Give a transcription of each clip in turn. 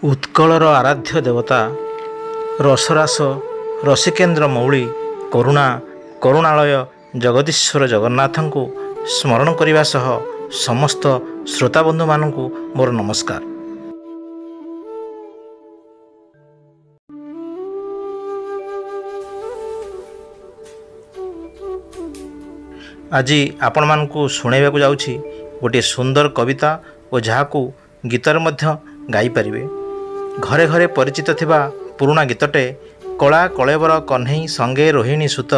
ଉତ୍କଳର ଆରାଧ୍ୟ ଦେବତା ରସରାସ ରସିକେନ୍ଦ୍ର ମୌଳି କରୁଣା କରୁଣାଳୟ ଜଗଦୀଶ୍ୱର ଜଗନ୍ନାଥଙ୍କୁ ସ୍ମରଣ କରିବା ସହ ସମସ୍ତ ଶ୍ରୋତାବନ୍ଧୁମାନଙ୍କୁ ମୋର ନମସ୍କାର। ଆଜି ଆପଣମାନଙ୍କୁ ଶୁଣାଇବାକୁ ଯାଉଛି ଗୋଟିଏ ସୁନ୍ଦର କବିତା ଓ ଯାହାକୁ ଗୀତରେ ମଧ୍ୟ ଗାଇପାରିବେ। ଘରେ ଘରେ ପରିଚିତ ଥିବା ପୁରୁଣା ଗୀତଟେ କଳା କଳେବର କହ୍ନେଇ ସଙ୍ଗେ ରୋହିଣୀ ସୁତ,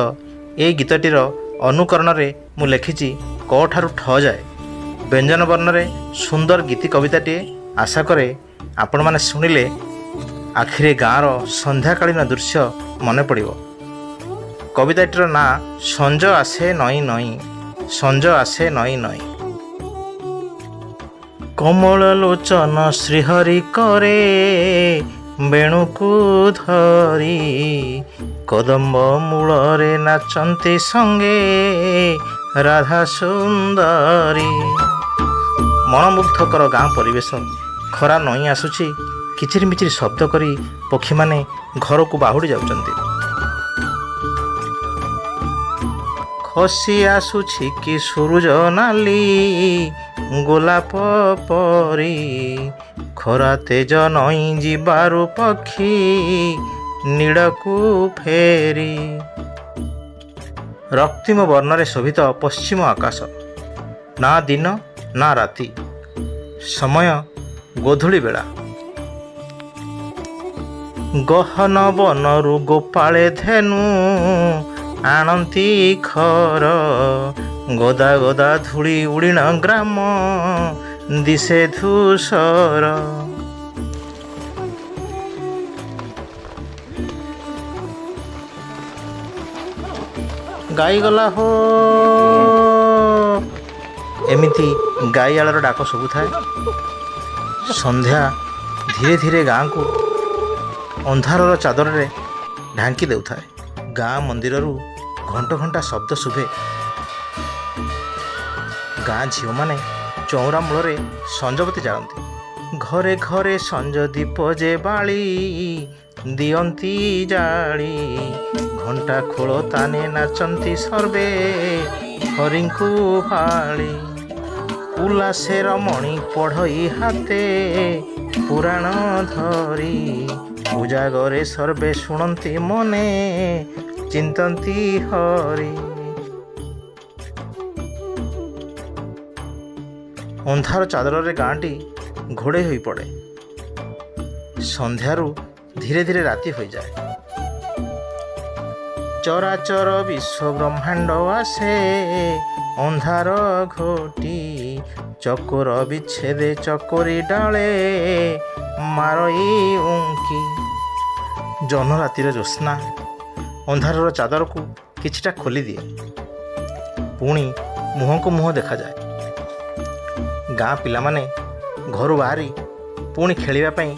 ଏଇ ଗୀତଟିର ଅନୁକରଣରେ ମୁଁ ଲେଖିଛି କ ଠାରୁ ଠ ଯାଏ ବ୍ୟଞ୍ଜନ ବର୍ଣ୍ଣରେ ସୁନ୍ଦର ଗୀତି କବିତାଟିଏ। ଆଶା କରେ ଆପଣମାନେ ଶୁଣିଲେ ଆଖିରେ ଗାଁର ସନ୍ଧ୍ୟାକାଳୀନ ଦୃଶ୍ୟ ମନେ ପଡ଼ିବ। କବିତାଟିର ନାଁ ସଞ୍ଜ ଆସେ ନଇଁ ନଇଁ, ସଞ୍ଜ ଆସେ ନଇଁ ନଇଁ। କମଳ ଲୋଚନ ଶ୍ରୀହରି କରେ ବେଣୁକୁ ଧରି, କଦମ୍ବ ମୂଳରେ ନାଚନ୍ତି ସଙ୍ଗେ ରାଧା ସୁନ୍ଦରୀ। ମନମୁଗ୍ଧକର ଗାଁ ପରିବେଶ। ଖରା ନଇଁ ଆସୁଛି, କିଚିରିମିଚିରି ଶବ୍ଦ କରି ପକ୍ଷୀମାନେ ଘରକୁ ବାହୁଡ଼ି ଯାଉଛନ୍ତି। ଖସି ଆସୁଛି କି ସୂରୁଜ ନାଲି ଗୋଲାପ ପରି, ଖରା ତେଜ ନଇଁ ଯିବାରୁ ପକ୍ଷୀ ନୀଡ଼କୁ ଫେରି। ରକ୍ତିମ ବର୍ଣ୍ଣରେ ଶୋଭିତ ପଶ୍ଚିମ ଆକାଶ। ନା ଦିନ ନା ରାତି, ସମୟ ଗୋଧୂଳି ବେଳା। ଗହନ ବନରୁ ଗୋପାଳେ ଧେନୁ ଆଣନ୍ତି ଖର, ଗଦା ଗଦା ଧୂଳି ଉଡ଼ିଣ ଗ୍ରାମ ଦିଶେ ଧୂସର। ଗାଈ ଗଲା ହୋ, ଏମିତି ଗାଈଆଳର ଡାକ ଶୁଭୁଥାଏ। ସନ୍ଧ୍ୟା ଧୀରେ ଧୀରେ ଗାଁକୁ ଅନ୍ଧାରର ଚାଦରରେ ଢାଙ୍କି ଦେଉଥାଏ। ଗାଁ ମନ୍ଦିରରୁ ଘଣ୍ଟ ଘଣ୍ଟା ଶବ୍ଦ ଶୁଭେ। ଗାଁ ଝିଅମାନେ ଚଉଁରା ମୂଳରେ ସଞ୍ଜବତୀ ଜାଳନ୍ତି। ଘରେ ଘରେ ସଞ୍ଜ ଦୀପ ଯେ ବାଳି ଦିଅନ୍ତି ଜାଳି, ଘଣ୍ଟା ଖୋଳ ତାନେ ନାଚନ୍ତି ସର୍ବେ ହରିଙ୍କୁ ଭାଳି। ଉଲ୍ଲାସେ ରମଣୀ ପଢ଼ଇ ହାତେ ପୁରାଣ ଧରି, ଉଜାଗରେ ସର୍ବେ ଶୁଣନ୍ତି ମନେ ଚିନ୍ତନ୍ତି ହରି। ଅନ୍ଧାର ଚାଦରରେ ଗାଁଟି ଘୋଡ଼େଇ ହୋଇପଡ଼େ। ସନ୍ଧ୍ୟାରୁ ଧୀରେ ଧୀରେ ରାତି ହୋଇଯାଏ। ଚରାଚର ବିଶ୍ୱ ବ୍ରହ୍ମାଣ୍ଡ ଆସେ ଅନ୍ଧାର ଘୋଟି, ଚକୋର ବିଚ୍ଛେଦେ ଚକୋରି ଡାଳେ ମାରଇ ଉଙ୍କି। ଜହ୍ନ ରାତିର ଜ୍ୟୋତ୍ସ୍ନା ଅନ୍ଧାରର ଚାଦରକୁ କିଛିଟା ଖୋଲିଦିଏ। ପୁଣି ମୁହଁକୁ ମୁହଁ ଦେଖାଯାଏ। ଗାଁ ପିଲାମାନେ ଘରୁ ବାହାରି ପୁଣି ଖେଳିବା ପାଇଁ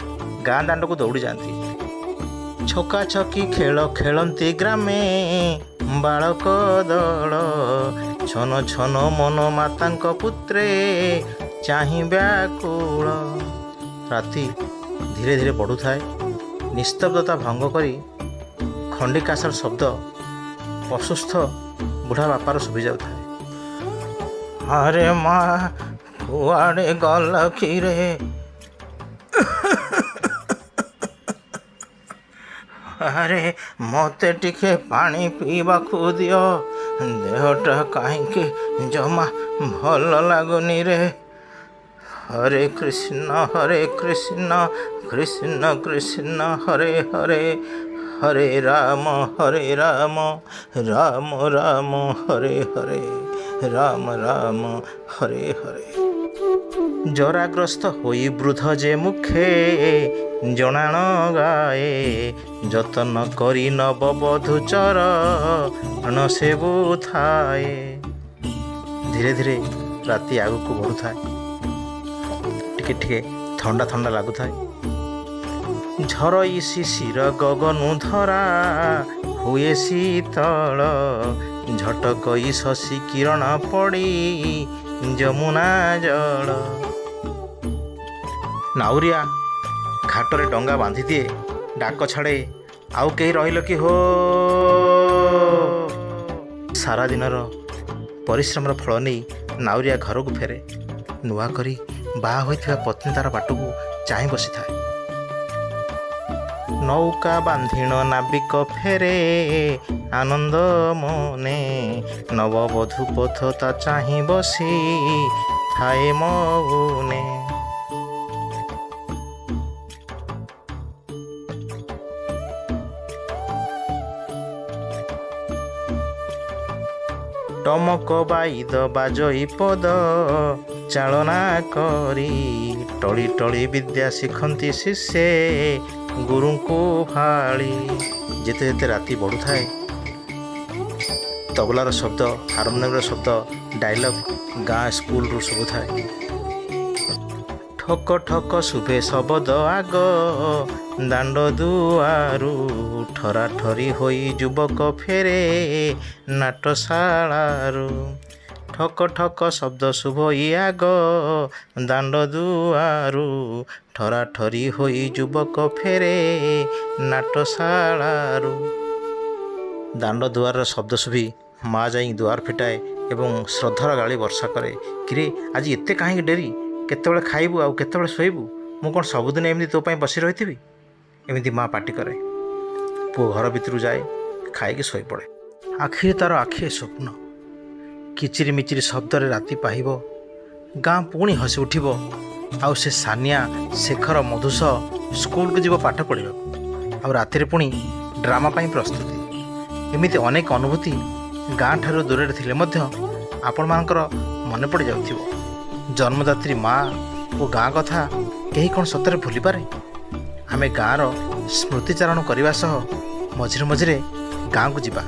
ଗାଁ ଦାଣ୍ଡକୁ ଦୌଡ଼ି ଯାଆନ୍ତି। ଛକାଛକି ଖେଳ ଖେଳନ୍ତି ଗ୍ରାମେ ବାଳକ ଦଳ, ଛନ ଛନ ମନ ମାତାଙ୍କ ପୁତ୍ରେ ଚାହିଁ ବ୍ୟାକୁଳ। ରାତି ଧୀରେ ଧୀରେ ବଢ଼ୁଥାଏ। ନିସ୍ତବ୍ଧତା ଭଙ୍ଗ କରି ଖଣ୍ଡିକାଶର ଶବ୍ଦ ଅସୁସ୍ଥ ବୁଢ଼ା ବାପାର ଶୁଭି ଯାଉଥାଏ। ଆରେ ମା, କୁଆଡ଼େ ଗଲ କିରେ? ଆରେ ମୋତେ ଟିକେ ପାଣି ପିଇବାକୁ ଦିଅ, ଦେହଟା କାହିଁକି ଜମା ଭଲ ଲାଗୁନି ରେ। ହରେ କୃଷ୍ଣ ହରେ କୃଷ୍ଣ କୃଷ୍ଣ କୃଷ୍ଣ ହରେ ହରେ, ହରେ ରାମ ହରେ ରାମ ରାମ ରାମ ହରେ ହରେ, ରାମ ରାମ ହରେ ହରେ। ଜରାଗ୍ରସ୍ତ ହୋଇ ବୃଦ୍ଧ ଯେ ମୁଖେ ଜଣାଣ ଗାଏ, ଯତ୍ନ କରି ନବବଧୂ ଚରଣ ସେବୁଥାଏ। ଧୀରେ ଧୀରେ ରାତି ଆଗକୁ ବଢ଼ୁଥାଏ। ଟିକେ ଟିକେ ଥଣ୍ଡା ଥଣ୍ଡା ଲାଗୁଥାଏ। ଝରଇ ଶିଶିର ଗଗନୁ ଧରା ହୁଏ ଶୀତଳ, ଝଟକଇ ଶଶୀ କିରଣ ପଡ଼ି ଯମୁନା ଜଳ। ନାଉରିଆ ଘାଟରେ ଡଙ୍ଗା ବାନ୍ଧିଦିଏ, ଡାକ ଛାଡ଼େ, ଆଉ କେହି ରହିଲ କି ହୋ। ସାରା ଦିନର ପରିଶ୍ରମର ଫଳ ନେଇ ନାଉରିଆ ଘରକୁ ଫେରେ। ନୂଆ କରି ବାହା ହୋଇଥିବା ପତ୍ନୀ ତାର ବାଟକୁ ଚାହିଁ ବସିଥାଏ। ନୌକା ବାନ୍ଧିଣ ନାବିକ ଫେରେ ଆନନ୍ଦ ମନେ, ନବବଧୂ ପଥ ତା ଚାହିଁ ବସି ଥାଏ ମଉନେ। ଟମକ ବାଇଦ ବାଜଇ ପଦ ଚାଳନା କରି, ଟଳି ଟଳି ବିଦ୍ୟା ଶିଖନ୍ତି ଶିଷ୍ୟେ ଗୁରୁଙ୍କୁ ଭାଳି। ଯେତେ ଯେତେ ରାତି ବଢ଼ୁଥାଏ, ତବଲାର ଶବ୍ଦ, ହାରମୋନିୟମର ଶବ୍ଦ, ଡାଇଲଗ୍ ଗାଁ ସ୍କୁଲରୁ ଶୁଭୁଥାଏ। ଠକ ଠକ ଶୁଭେ ଶବଦ ଆଗ ଦାଣ୍ଡ ଦୁଆରୁ, ଠରାଠରି ହୋଇ ଯୁବକ ଫେରେ ନାଟଶାଳାରୁ। ଠକ ଠକ ଶବ୍ଦ ଶୁଭଇ ଆଗ ଦାଣ୍ଡ ଦୁଆରୁ, ଠରାଠରି ହୋଇ ଯୁବକ ଫେରେ ନାଟଶାଳାରୁ। ଦାଣ୍ଡ ଦୁଆରର ଶବ୍ଦ ଶୁଭି ମା ଯାଇ ଦୁଆର ଫିଟାଏ ଏବଂ ଶ୍ରଦ୍ଧାର ଗାଳି ବର୍ଷା କରେ, କିରେ ଆଜି ଏତେ କାହିଁକି ଡେରି? କେତେବେଳେ ଖାଇବୁ ଆଉ କେତେବେଳେ ଶୋଇବୁ? ମୁଁ କ'ଣ ସବୁଦିନ ଏମିତି ତୋ ପାଇଁ ବସି ରହିଥିବି? ଏମିତି ମା ପାଟି କରେ। ପୁଅ ଘର ଭିତରୁ ଯାଏ, ଖାଇକି ଶୋଇପଡ଼େ। ଆଖିରେ ତାର ଆଖିଏ ସ୍ୱପ୍ନ। କିଚିରି ମିଚିରି ଶବ୍ଦରେ ରାତି ପାହିବ, ଗାଁ ପୁଣି ହସି ଉଠିବ, ଆଉ ସେ ସାନିଆ, ଶେଖର, ମଧୁ ସହ ସ୍କୁଲକୁ ଯିବ ପାଠ ପଢ଼ିବାକୁ, ଆଉ ରାତିରେ ପୁଣି ଡ୍ରାମା ପାଇଁ ପ୍ରସ୍ତୁତି। ଏମିତି ଅନେକ ଅନୁଭୂତି ଗାଁ ଠାରୁ ଦୂରରେ ଥିଲେ ମଧ୍ୟ ଆପଣମାନଙ୍କର ମନେ ପଡ଼ିଯାଉଥିବ। ଜନ୍ମଦାତ୍ରୀ ମା ଓ ଗାଁ କଥା କେହି କ'ଣ ସତରେ ଭୁଲିପାରେ? ଆମେ ଗାଁର ସ୍ମୃତିଚାରଣ କରିବା ସହ ମଝିରେ ମଝିରେ ଗାଁକୁ ଯିବା।